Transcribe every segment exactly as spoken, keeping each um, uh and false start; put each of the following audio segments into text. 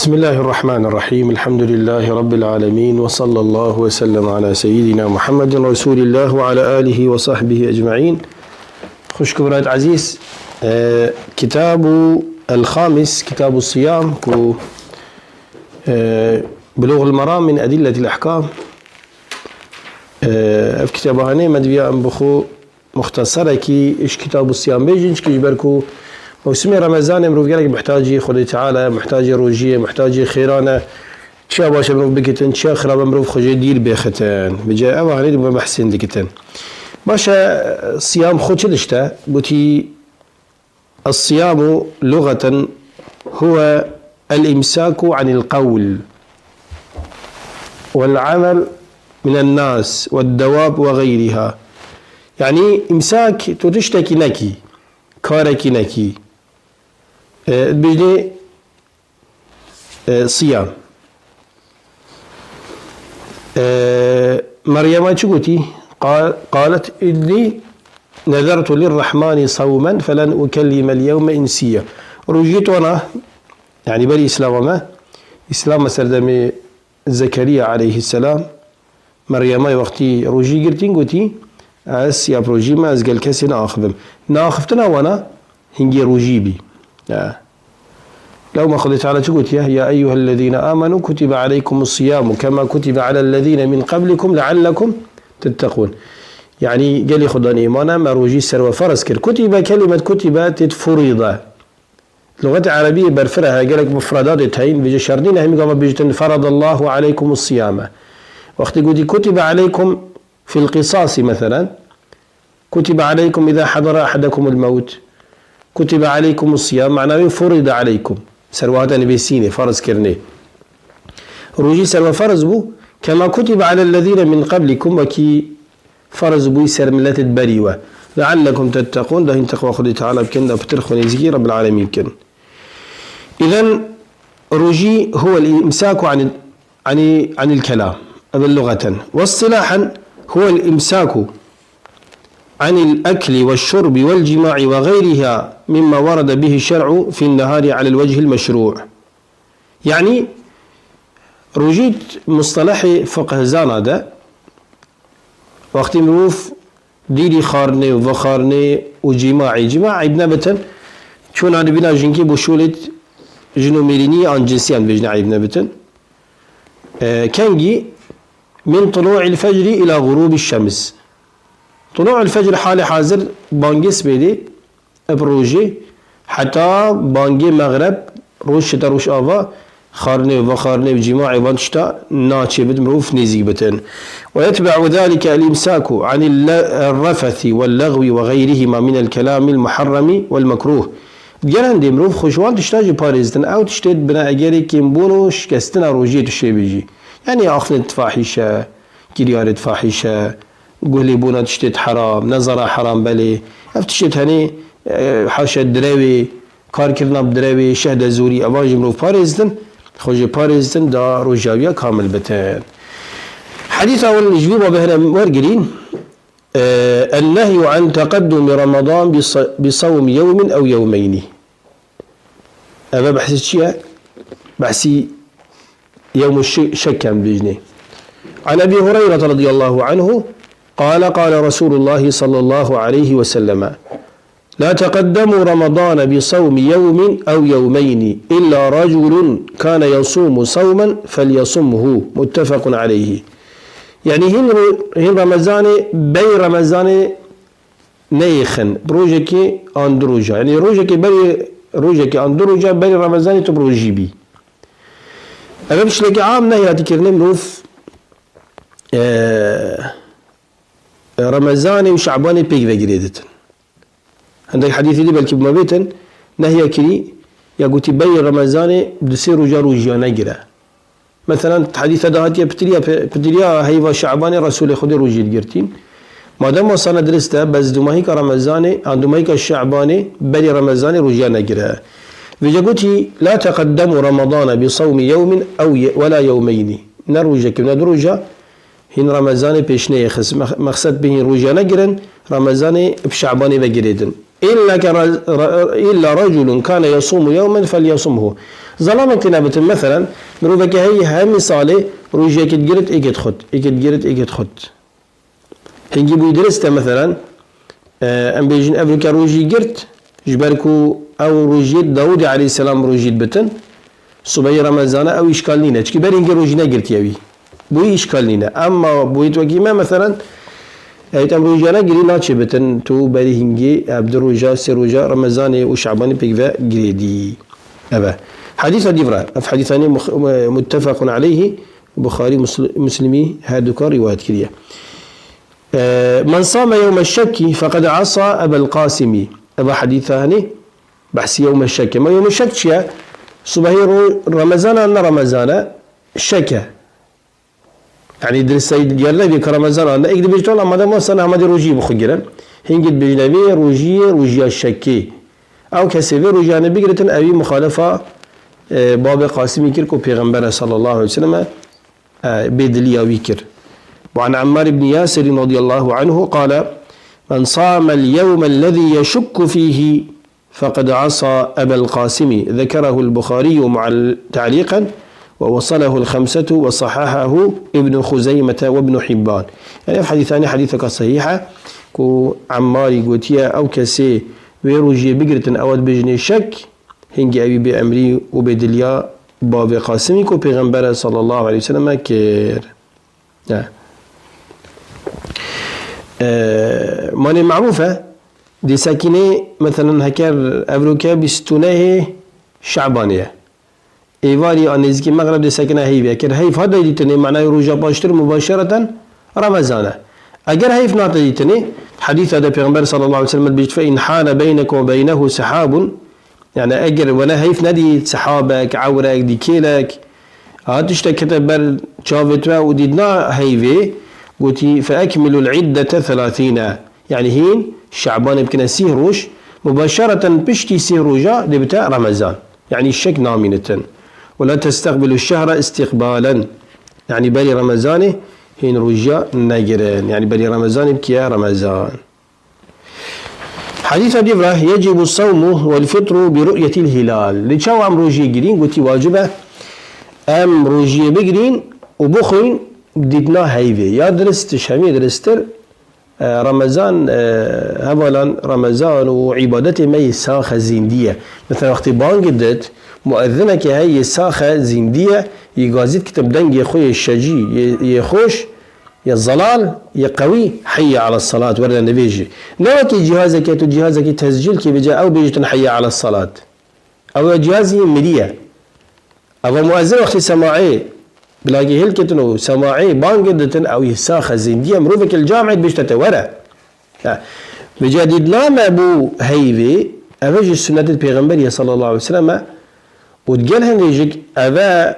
بسم الله الرحمن الرحيم. الحمد لله رب العالمين. وصلى الله وسلم على سيدنا محمد رسول الله وعلى آله وصحبه أجمعين. Xwişk û birayet ezîz, e, Kitabu el-Xamis, Kitabu Siyam, ku, e, Buluğul Meram min Ediletil Ahkam, e, ev kitaba hene me diviya em bi xwe muxteserekî ji Kitabu Siyam bêjin, çikî ji ber ku mewsimê Remezanê mirov gelek muhtacî Xwedê Teala, muhtacî rojiyê, muhtacî xêran e. Çiya baş e mirov bikitin, çiya xirab e mirov xwe jê dîr bêxitin. Vêca ev hanê dibin behsên dikitin. Baş e, siyam xwe çi tişt e? Gotî, "الصيام لغة هو الإمساك عن القول والعمل من الناس والدواب وغيرها." Yani, imsak, tu tiştekî nekî, karekî nekî. E, dibêjnê, e, siyam. E, Meryema çi gotî? Qa-, قالت: "إني نذرت للرحمن صوما فلن أكلم اليوم إنسيا." Rojî twana, yani berî Îslama me, Îslam me serdemê Zekeriya aleyhisselam, Meryemay wextî rojî girtîn, gotî, "Ez ya rojî me, ez gel kesê neaxivim." Neaxiftina wana hingê rojî bî. Ya. Lewma Xwedê Teala çi gotiye? "يا أيها الذين آمنوا كتب عليكم الصيام كما كتب على الذين من قبلكم لعلكم تتقون." Yani gelî Xudan îmana me rojî ser we ferz kir. Kutibe kelimet kutibe têt furîde. Luxetê erebiyê berfireh e, gelek mufredatê teyîn, vêca şer nîne hemî gava bêjtin, "Feradallahu aleykumus siyame." Wextê gotî, "Kutibe aleykum fil qisasi," meselen, "Kutibe aleykum iza hadara ahadekumul mewt." "Kutibe aleykumus siyam," mana wê furide aleykum. Ser we hate nivîsînê, ferz kirinê. Rojî ser we ferz bû, "Kema kutibe alellezîne min qablikum," wekî ferz bûyî ser miletê berî we. "Leallekum tetteqûn," da hîn teqwa Xwedê Teala bikin, da pitir xwe nêzîkî Rebbil Alemîn bikin. Îzen rojî huwel îmsâku anil, anî, anil kelam. Ev lugeten. Ve istilahen huwel îmsâku anil ekli ve şurbi vel cimâi ve gayriha mimma werede bihi şer'u fin nehari alel vechil meşrû. Yani, rojî mustelehê fiqhzana de, wextî mirov dîrî xwarinê û vexwarinê û cîmaî, cîma eyb nebitin, çûna nivîna jinkî bo şolêt jin û mêrînî an cinsiyan bêjine eyb nebitin. E, kengî min tulû'il fecrî îla xurûbî şems. Tulû'il fecr halê hazir bangê sibêdê, eb rojê, heta bangê mexreb, roj şite roj ava, xwarinê û vexwarinê û cîmaê van tişta naçê bit mirov nêzîk bitin. Ve yetbe'u zalike el-îmsâku anil le-, refesi vel lexwi ve xeyrihima minel kelâmil muharremi vel mekrûh. Digel hindê mirov xwe ji wan tişta jî parêzitin. Ew tiştê dibine egerê kêmbûn û şikestina rojiyê tu şêbêjî. Yani axiftinê fahîşe, kiryarê fahîşe, guhlêbûna tiştê heram, nezara heram belê. Ev tiştê tenê, e, haşa direwê, karkirina bi direwê, şehde zorî, evan jî mirov parêzitin, xwe jê parêzitin, da rojawiya kamil bitin. Hedîsa wan ji vî babê hene wergirîn, e, ennehyu an teqeddumi Ramadan bi sa-, bi sawmi yewmin ew yewmeyni. Eve behsî çi ye? Behsî yewmû şi-, şek em bêjinê. An Ebî Hureyre radiyallahu anhu, qale, qale Resulullah sallallahu aleyhi ve selleme, "La teqeddemu Ramadane bi sawmi yewmin ew yewmeyni illa raculun kane yasumu sawmen felyasumhu." Muttefekun aleyhi. Yani hîn ro-, hîn Remezanê, bey Remezanê neyêxin, bi rojekê an du roja. Yani rojekê berê, rojekê an du roja berê Remezanê tu bi rojî bî. Ev tiştekî am nehatî kirinê mirov, e, Remezanê û Şabanê pêk vegirê ditin. Hindek hedîsê dî belkî bi me bêtin, nehya kirî, ya gotî berê Remezanê du sê roja rojiya negire. Mesela, hedîsa de hatiye pitiriya, pe-, pitiriya heyva Şabanê Resulê Xwedê rojî digirtîn. Madem wasane dirist e, bes dumahîka Remezanê, an dumahîka Şabanê, berî Remezanê rojiya negire. Vêca gotî, "La teqeddemu Ramadane bi sawmi yewmin ew ye-, wela yewmeyni." Ne rojekê, ne du roja, hîn Remezanê pêş neyêxis. Mex-, mexsed bê hîn rojiya negirin, Remezanê bi Şabanê vegirêdin. إلا كرج-، ر-، إلا رجل كان يصوم يوما فليصمه. Zelamek têne bitin, meselen, miroveke heyî hemî salê rojiyekê digirit, êkê dixwit, êkê digirit, êkê dixwit. Hingî bûyî dirist e, meselen, e, em bêjin, ev roke rojî girt, ji ber ku ew rojiyê Dawûdê aleyhisselam rojî dibitin, subehî Remezana ew îşkal nîne. Çikî berî hingê rojî negirtiye wî. Bûyî îşkal nîne. Emma bûyî wekî me, meselen, ew em rojiyana girî naçê bitin, tu berî hingê, ev du roja, sê roja Remezanê û Şabanê pêk ve girêdî. Eve. Hadîsa dîvra. Ev hadîsanê mux-, muttefaqun aleyhî, Buxarî, Musl-, Muslimî her du ka rîwayet kiriye. Ee, "Men same yewme şekki feqed asa Ebel Qasimî." Eva hadîsa hanî behsî yewme şekki. Ma yewme şek çi ye? Subahî ro-, Remezan a, ne Remezan e, şek e. Yanî diristey diyar nebî ka Remezan a, ne êk dibêjit, "Wela madem wisa ne, hema dê rojî bi xwe girin." Hingî dibêjine vê rojiyê, rojiya şekê. Ew kesê vê rojiyanê bigiritin, ewî muxalefa, e, babê Qasimî kir ku Pêxembere sallallahu aleyhi ve sellem e, bêdiliya wî kir. وعن عمار بن ياسر رضي الله عنه قال: "من صام اليوم الذي يشك فيه فقد عصى أبا القاسم." ذكره البخاري معل-، تعليقا، ووصله الخمسة وصححه ابن خزيمة وابن حبان. Yani ev hadîsanê hadîseka sehîh e ku Emmarî gotiye, ew kesê vê rojiyê bigiritin, ew dibêjinê şek, hingî ewî bê emrî û bê diliya bavê Qasimî ku Pêxembere sallallahu aleyhi ve sellem kir. Ya. Ee, manê marûf e, dê sekînê, meselen, heker evroke bîst û nehê Şabanê ye. Êvarî a nêzîkî mexreb dê sekine heyvê. Eger heyv hate dîtinê, manayê roja paştir mubaşereten Remezan e. Eger heyv nate dîtinê, hadîsa de Pêxember sallallahu aleyhi ve sellem dibêjit, "Fe in hale beynekum ve beynehu sehabun." Yani eger wele heyv nedît, sehabek, ewrek, dîkêlek, ha tiştek kete ber çavê te û dîtina heyvê, gotî, "Fe ekmilul iddete thelathîne." Yani hîn Şabanê bikine sîh roj, mubaşereten piştî sîh roja dê bite Remezan. Yani şek namînitin. "Ve la testekbilu şehre istiqbalen." Yani berî Remezanê hîn rojiya negirin. Yani berî Remezanê bikiye Remezan. Hadîsa dîvra, "Yecibu sawmu vel fitru bi ru'yetil hilal." Li çawa em rojiyê girîn, gotî wacib e em rojiyê bigirîn û bixwîn dîtina heyvê. Ya dirist, hemî diristir, e, Remezan, e, hevalan Remezan û îbadetê me yê saxe zîndî ye. Mesela wextê bangê dit, muezzinekê hey yê saxe zîndî ye, yê gazî dikitin bi dengê xwe yê şecî, yê, yê xweş, yê zelal, yê qewî, "Heyye ala salat", were nivêjî. Ne wekî cihazeke, tu cihazekî tescîl kê bêje, ew bêjîtin, "Heyye ala salat." Ew cihazî mirî ye. Ev muezzin wextê semaê bilagî hilketin û semaê bangê ditin, ew yê saxe zîndî ye. Mirovekî li camê dibêjte te were. Ha. Vêca dîtina me bû heyvê, ev jî sunnetê Pêxemberî ye sallallahu aleyhi ve sellem e. Û digel hindê jî ev e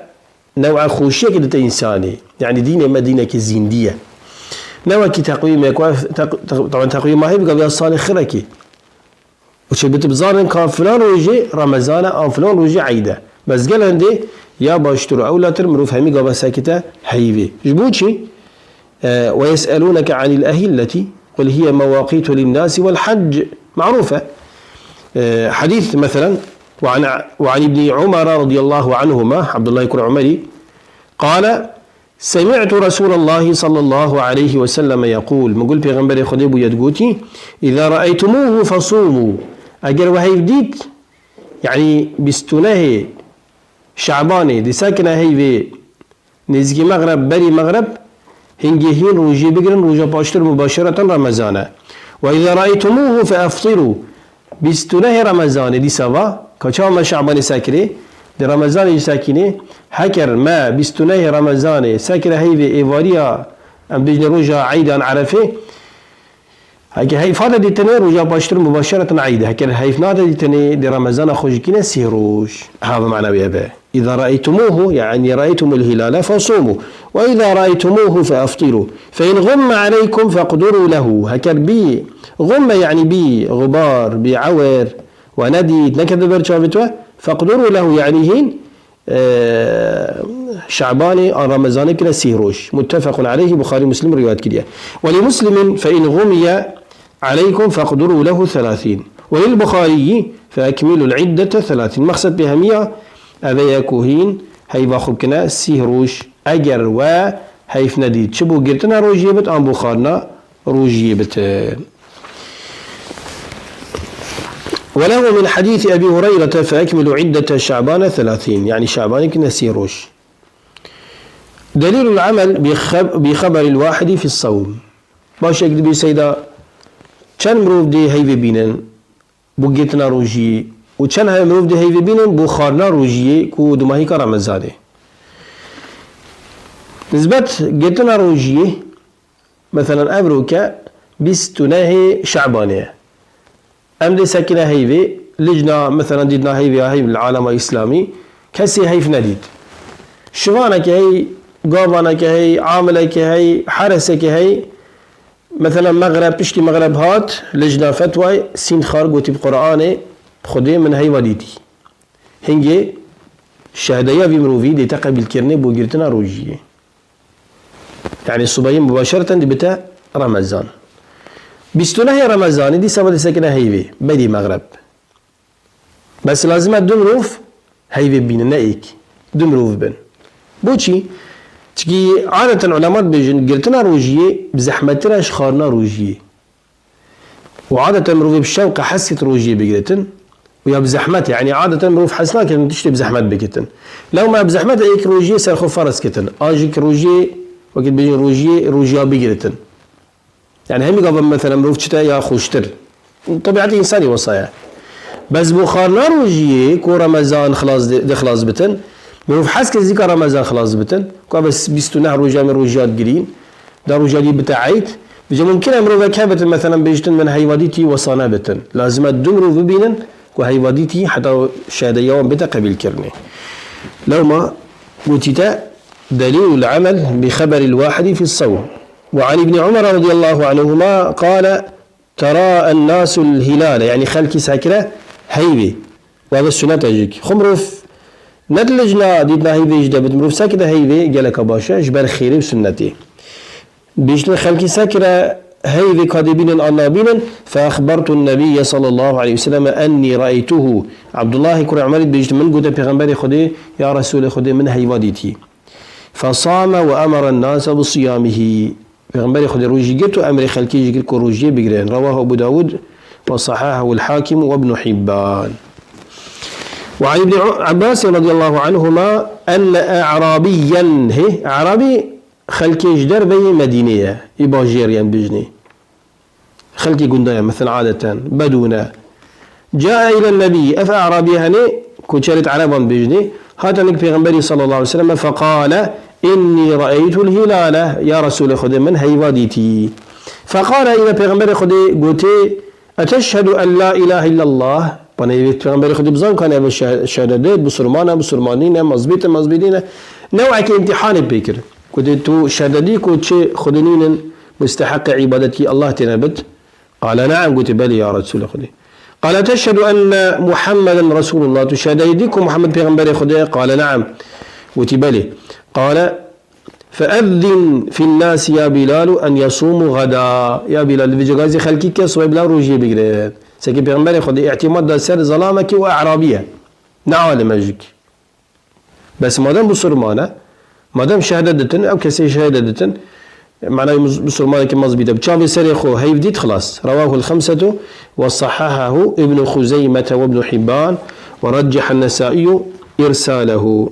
new'a xweşiyekê dite însanî. Yani dînê me dînekî zîndî ye. Ne wekî teqwîmê ku ev teq-, teq-, teqwîma heyv gaviya salê xirekî. Û çi bitin bizanin ka filan rojê Remezan e, an filan rojê Eyd e. Bes gel hindê ya baştir û ewlatir mirov hemî gava sekite heyvê. Ji bo çi? E, "Ve yes'elûneke anil ehilleti, qul hiye mewaqîtu linnâsi vel hac." Marûf e. E, hadîs, meselen, "Ve an, ve an ibnî Umara radiyallahu anhuma", Abdullah kur Umerî, qale, "Semi'tu Resûlallahi sallallahu aleyhi ve selleme yekûl." Min gul Pêxemberê Xwedê bûye digotî, "Îza re'eytumûhu fesûmû." Eger we heyv dît, yanî bîst û nehê Şabanê, dîsa kine heyvê nêzîkî mexreb, berî mexreb, hingê hîn rojiyê bigirin, roja paştir mubaşereten Remezan e. "Ve îza re'eytumûhu feeftirû." Bîst û nehê Remezanê dîsa va, ka çawa me Şabanê sekirê, di Remezanê jî sekînê, heker me bîst û nehê Remezanê sekire heyvê êvariya, em bêjinê roja Eydan Erefê, heke heyv hate dîtinê, roja paştir mubaşereten Eyd e. Heker heyv nate dîtinê, di Remezana xwe jî kîne sî roj. Ha, bi mana wê be. "Îza re'eytumûhu", yani "Re'eytumul hilale fesûmû. Ve îza re'eytumûhu feeftirû. Fe in gumme aleykum feqdurû lehu." Heker bî gumme, yani bî gubar, bî ewir, we nedît, nekete ber çavê te, feqdurû lehu, yani hîn, e, Şabanê an Remezanê kire sî roj. Muttefequn aleyhi, Buxarî Muslim rîwayet kiriye. "Ve li Muslimin fe in gumiye aleykum feqdurû lehu thelathîn." Welil Buxariyî, "Fe ekmilul iddete thelâthîn." Mexsed pê hemiya, ev e ku hîn heyva xwe bikine sîh roj, eger we heyf nedît. Çi bo girtina rojiyê bit, an bo xwarina rojiyê bit. Ve lehu min hadîsi Ebî Hureyrete, "Fe ekmilu iddete Şe'bane thelâthîn." Yanî Şe'banê bikine sîh roj. Delîlul emel bi xeb-, bi xeberil wahidî fis sewm. Baş e, dibê seyda çend mirov dê heyvê bînin bo girtina rojiyê û çend heye mirov dê heyvê bînin bo xwarina rojiyê ku di mahîka Remezanê. Nisbet girtina rojiyê, meselen, evroke bîst û nehê Şe'banê ye. Em dê sekine heyvê, licna, meselen, dîtina heyvê ya heyv li alema îslamî, kesê heyf nedît. Şivaneke hey, gavaneke hey, amileke hey, hereseke hey, meselen, mexreb, piştî mexreb hat, licna fetwayê, sînd xar, gotî bi Qur'anê, Xwedê, min heyva dîtî. Hingê şehdeya vî mirovî dê te qebîlkirinê bo girtina rojiyê. Yanî subahî mubaşereten dibite Remezan. Bîst û nehê Remezanê dîsa ve disekine heyvê, bedî mexreb. Bes lazim e du mirov heyvê bînin, ne êk. Du mirov bin. Boçî? Çikî adeten ulema dibêjin, girtina rojiyê bi zehmettir e ji xwarina rojiyê. Û adeten mirovê bi şewqe hez dikit rojiyê bigiritin û ya bi zehmet, yanî adeten mirov hez nakitin tiştê bi zehmet bikitin. Lewma bi zehmet êk rojiyê ser xwe ferz kitin. A jî ki rojiyê, wekî dibêjin rojiyê, rojiya bigiritin. Yanî hemî gava mesela mirov çite ya xweştir. Tebiatê însanî wesa ye. Bes bo xwarina rojiyê ku Remezan xilas di, di xilas bitin, mirov hez ke zîka Remezan xilas bitin, ku ev bîst û neh roja me rojiya digirîn, da roja dî bite eyd. Vêca mumkin e mirovek hebit, meselen, bêjtin min heyva dîtî, wesa nebitin. Lazim e du mirov bibînin ku heyva dîtî heta şedeya wan bête qebîlkirinê. Lewma gotîte, "Delîlul emel bi xeberil wahidî fis sewm." Ve an Îbnî Umar radiyallahu anhuma qale, "Tera ennasul hilale." Yanî xelkî sekire heyvê. Ve ev sunet e jî. Xwe mirov ne di licna dîtina heyvê jî de bit, mirov sekide heyvê geleka baş e, ji ber xêrê û sunnetê. Bêjtin xelkî sekire heyvê ka dê bînin an nabînin, "Fe exbertun nebiyye sallallahu aleyhi ve selleme ennî re'eytuhu." Abdullahê kurê Umerî dibêjit, "Min gote Pêxemberê Xwedê, ya Resûlê Xwedê, min heyva dîtî." "Fesame ve emeren nase bi siyamihi." Pêxemberê Xwedê rojî girt û emrê xelkê jî kir ku rojiyê bigirin. Rewahu Ebu Dawud ve sahahahul Hakim ve Ibnu Hibban. Ve an Îbnî Abbas radiyallahu anhuma enne e'rabiyyen, hê, e'rabî xelkê ji derveyê Medînê ye, ê bajêr yên bijnê. Xelkê gunda ye, mesela adeten, bedû ne. Cae îlen nebî, ev e'rabî hene, koçerê Ereban bijnê, hate nik Pêxemberî sallallahu aleyhi ve sellem, feqale, "Innî re'eytul hilale." Ya Resûlê Xwedê, min heyva dîtî. Feqale, îne Pêxemberê Xwedê gotê, "Eteşhedû en la ilahe illallah?" Bana ev Pêxemberê Xwedê bizan kan ev şe-, şehadet, bisurman e, bisurman nîne, mezbît e, mezbît nîne. Newekê îmtîhanê pê kir. Gotê, "Tu şehedî ku çi Xwedê nînin musteheqê îbadetî Allah têne bit?" Qale, "Ne'em." Gotê, "Belê ya Resûlê Xwedê." Qale, "Teşhedû enne Muhammeden Resûlullah." Tu şehedî ku Muhammed Pêxemberê Xwedê ye? Qale, "Ne'em." Gotî, "Belê." Qale, "Feezzin fin nasi ya Bilalu en yasûmû gada." Ya Bilal, di vê cegazî xelkî ke sibê bila rojiyê bigire. Sekî Pêxemberê Xwedê îtîmad da ser zelamekî û e'rabî ye. Ne alim e jî. Bes madem bisurman e, madem şehadet ditin, ew kesê şehadet ditin, manayê mus-, bisurmanekî mezbît e. Bi çavê serê xwe heyv dît, xilas. Rewahul xemsetu ve sahahahu Ibnu Xuzeymete ve Ibnu Hibban ve reccehan Nesaiyu irsalehu.